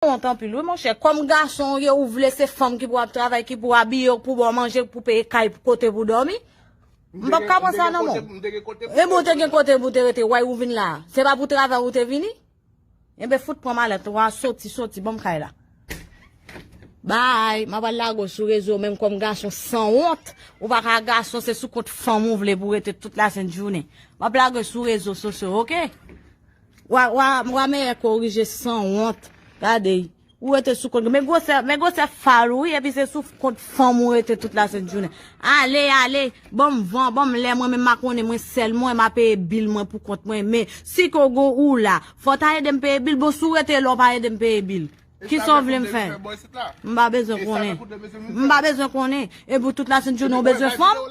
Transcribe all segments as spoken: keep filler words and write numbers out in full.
wont anpil, wi, monchè. Kòm gason ou ye, ou vle se fanm ki pou ap travay, ki pou abiye w, pou ba w manje, pou peye kay, pou kote pou dòmi. M p ap ka pran sa nan men w. Epi w te gen kote pou w te rete, why ou vin la? Se pa pou travay ou te vini? Enben, fout pran malèt ou a, soti, soti, ban m kay la. Bay, m ap al lage w sou rezo, menm kòm gason sanwont. Ou pa ka gason, se sou kont fanm ou vle pou w rete tout lasent jounen. M ap lage w sou rezo sosyo, oke? Wa, wa, wa mèyè korije sanwont. Gade, ou rete sou kont. Men gwosè, men gwosè fal ou, wi, epi se sou kont fanm ou rete tout lasent jounen. Ale, ale, ban m van, ban m lè, mwen menm m a konnen mwen sèl mwen, m a peye bil mwen pou kont mwen. Men, si ke w gon ou la, fò w ta ede m peye bil, bon, si w rete la, w pa ede m peye bil. Kisa w vle m fè? M pa bezwen konnen. M pa bezwen konnen. Epi w tout lasent jounen w bezwen fanm?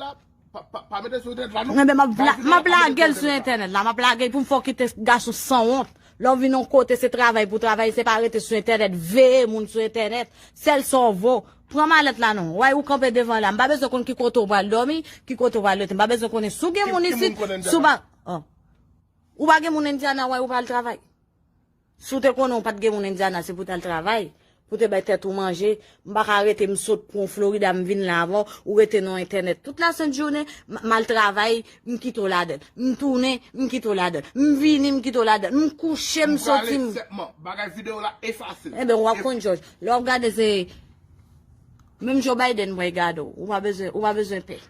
Pa, pa, pa mete sou entènèt la, non. Enben, m ap la-, m ap lage l sou entènèt la. M ap lage l pou m fè w kite gason sanwont. Lè w vin yon kote, se travay pou travay, se pa rete sou entènèt, veye moun sou entènèt. Sèl sa w vo. Pran malèt la, non. Why ou kanpe devan la? M pa bezwen konn ki kote w pral dòmi, ki kote w pral rete. M pa bezwen konnen si w gen moun isit, si w pa, oh. Ou pa gen moun Indiana, why ou pral travay? Si w te konnen w pa t gen moun Indiana, se pou w t al travay, pou w te bay tèt ou manje. M pa ka rete, m sot pran w Florida, m vin la avè w, ou rete nan entènèt tout lasent jounen, m, m al travay, m kite w ladan l. M tounen, m kite w ladan l. M vini, m kite w ladan l. M kouche, m soti, m... Ou prale sèlman. Bagay videyo la, efase l. Enben, w ap konn jòj. Lè w ap gade, se menm Joe Biden mwen gade w. Ou pa bezwen, ou pa bezwen pè.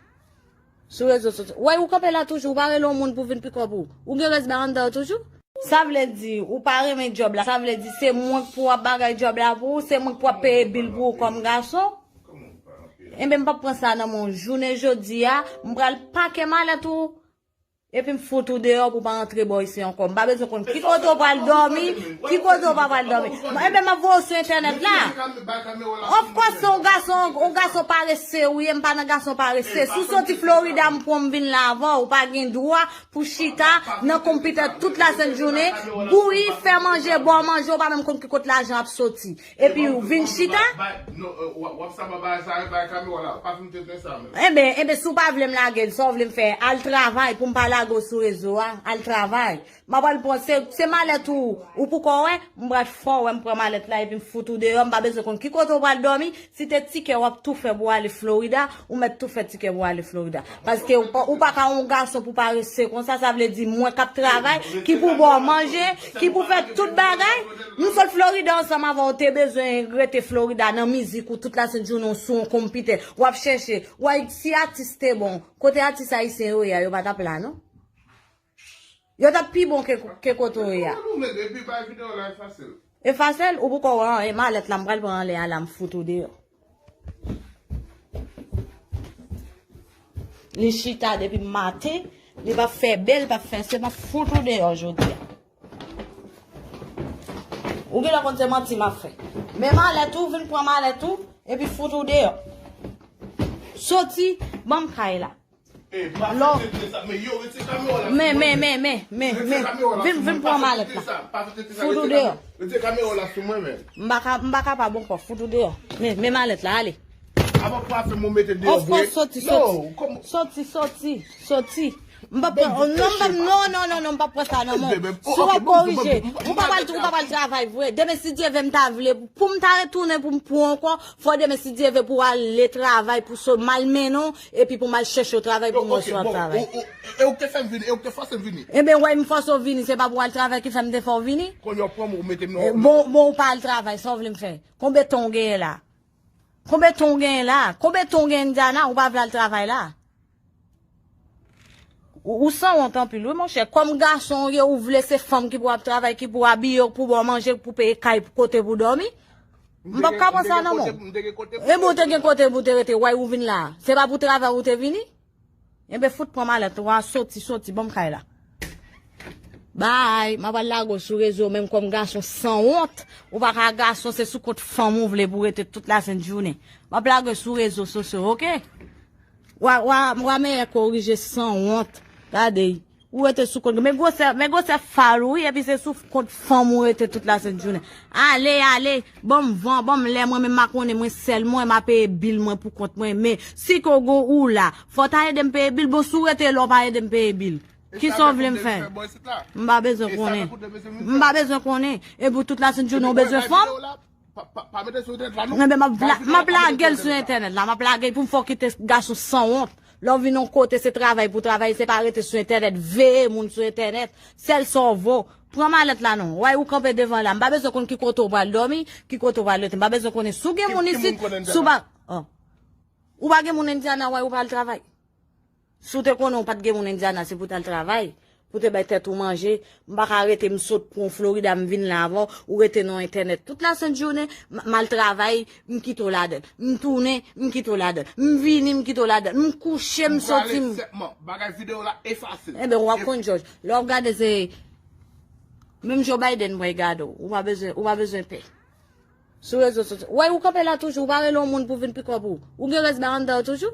Sou rezo sosyo. Why ou kanpe la toujou, ou pa rele yon moun pou vin pikòp ou. Ou gen rès bay anndan yo toujou? Sa vle di, ou pa renmen djòb la. Sa vle di, se mwen k pou ap bagay djòb la pou ou, se mwen k pou ap peye bil pou ou kòm gason. Enben, m p ap pran sa nan men w. Jounen jodi a, m pral pake malèt ou, epi m fout ou deyò pou w pa antre bò isi ankò. M pa bezwen konn ki kote w pral dòmi, ki kote w pa pral dòmi. Enben, m ap voye w sou entènèt la. Of course, se yon gason, yon gason parese ou ye, m pa nan gason parese. Si w soti Florida, m pran w, m vin la avè w, ou pa gen dwa pou chita nan konpitè tout lasent jounen, bouyi, fè manje, ba w manje, ou pa menm konn ki kote lajan ap soti. Epi ou vin chita. Non, w ap sa ba bagay sa, bay kamera la, pa fin tenten sa menm. Enben, enben, si w pa vle m lage l, sa w vle m fè? Al travay pou m pa lage w sou rezo a, al travay. M ap al pran, se, se malèt ou, ou poko wè, m pral fè w wè, m pran malèt la epi m fout ou deyò, m pa bezwen konn ki kote w pral dòmi, si te tikè w ap tou fè pou w ale Florida, ou mèt tou fè tikè pou w ale Florida. Paske ou pa, ou pa ka yon gason pou parese konsa, sa vle di mwen k ap travay, ki pou ba w manje, ki pou fè tout bagay. M sot Florida ansanm avè w, te bezwen rete Florida nan mizik ou tout lasent jounen w sou yon konpitè, w ap chèche, w a, si atis te bon, kote atis ayisyen yo ye a, yo pa t ap la non. Yo t ap pi bon ke, ke kote w ye a. Epi bay videyo la efase l. Efase l, ou poko wè anyen, malèt la, m pral pran anlè a la, m fout ou deyò. Li chita depi maten, li p ap fè bèl, p ap fè se, m ap fout ou deyò jodi a. Ou genlè konn se manti m ap fè. Men malèt ou, vin pran malèt ou, epi fout ou deyò. Soti, ban m kay la. Lò. Men, men, men, men, men, men. Vin, vin pran malèt la. Fout ou deyò. M pa ka, m pa kapab ankò, fout ou deyò. Men, men malèt la, ale. Of course, soti, soti. Soti, soti, soti. M pa pran, non, m pa, non, non, non, non, m pa pran sa nan men w. Si w ap korije, ou pa pral, ou pa pral travay vre. Demen, si Dye vle, m ta vle, pou m ta retounen, pou m pran w ankò, fò demen, si Dye vle, pou w ale travay, pou so mal mennen w, epi pou m al chèche w travay pou m wè si w ap travay. E ou k te fè m vini, e ou k te fòse m vini. Enben, wè, m fòse w vini, se pa pou w al travay ki fè m te fè w vini. Kounye a w pran m, ou mete m nan. Bon, bon, ou pa al travay, sa w vle m fè? Konbyen tan w genyen la? Konbyen tan w genyen la? Konbyen tan w genyen Indiana, ou pa vle al travay la? Ou, ou sanwont anpil, wi, monchè. Kòm gason w ye, ou vle se fanm ki pou ap travay, ki pou abiye w, pou ba w manje, pou peye kay, pou kote pou dòmi. M p ap ka pran sa nan men w. Epi w te gen kote pou w te rete, why ou vin la? Se pa pou travay ou te vini? Enben, fout pran malèt ou a, soti, soti, ban m kay la. Bay, m ap al lage w sou rezo, menm kòm gason sanwont. Ou pa ka gason, se sou kont fanm ou vle pou w rete tout lasent jounen. M ap lage w sou rezo sosyo, oke? Wa, wa, wa mèyè korije sanwont. Gade, ou rete sou kont. Men gwosè, men gwosè fal ou, wi, epi se sou kont fanm ou rete tout lasent jounen. Ale, ale, ban m van, ban m lè, mwen menm m a konnen mwen sèl mwen, m a peye bil mwen pou kont mwen. Men, si ke w gon ou la, fò w ta ede m peye bil, bon, si w rete la, w pa ede m peye bil. Kisa w vle m fè? M pa bezwen konnen. M pa bezwen konnen. Epi w tout lasent jounen w bezwen fanm? Pa, pa, pa mete sou entènèt la, non. Enben, m ap vla- m ap lage l sou entènèt la. M ap lage l pou m fè w kite gason sanwont. Lè w vin yon kote, se travay pou travay, se pa rete sou entènèt, veye moun sou entènèt. Sèl sa w vo. Pran malèt la, non. Wè, ou kanpe devan la. M pa bezwen konn ki kote w pral dòmi, ki kote w pral rete. M pa bezwen konnen si w gen moun isit, si w pa. Oh. Ou pa gen moun Indiana, wè, ou pral travay. Si w te konnen w pa t gen moun Indiana, se pou w t al travay, pou w te bay tèt ou manje. M pa ka rete, m sot pran Florida, m vin la avè w, ou rete nan entènèt tout la sent jounen, m, m al travay, m kite w ladan l. M tounen, m kite w ladan l. M vini, m kite w ladan l. M kouche, m soti, m. Sèlman, bagay videyo la efase. Enben, w ap konn, Jòj. Lè w ap gade, se menm Joe Biden mwen gade w. Ou pa bezwen, ou pa bezwen pè. Sou rezo sosyo. Wè, ou kanpe la toujou, ou pa rele yon moun pou vin pikòp ou. Ou gen rès ba anndan toujou?